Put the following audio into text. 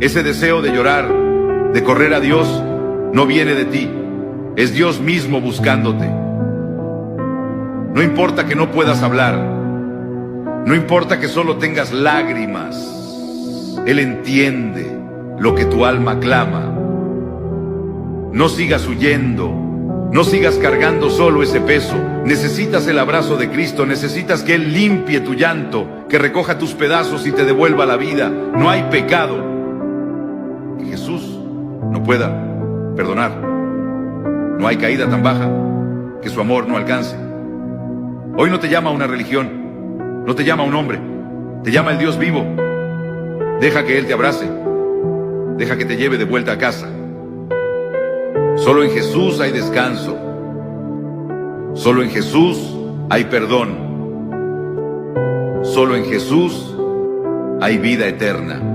Ese deseo de llorar, de correr a Dios, no viene de ti. Es Dios mismo buscándote. No importa que no puedas hablar. No importa que solo tengas lágrimas. Él entiende lo que tu alma clama. No sigas huyendo. No sigas cargando solo ese peso. Necesitas el abrazo de Cristo. Necesitas que Él limpie tu llanto, que recoja tus pedazos y te devuelva la vida. No hay pecado que Jesús no pueda perdonar. No hay caída tan baja que su amor no alcance. Hoy no te llama una religión, no te llama un hombre, te llama el Dios vivo. Deja que Él te abrace, deja que te lleve de vuelta a casa. Solo en Jesús hay descanso. Solo en Jesús hay perdón. Solo en Jesús hay vida eterna.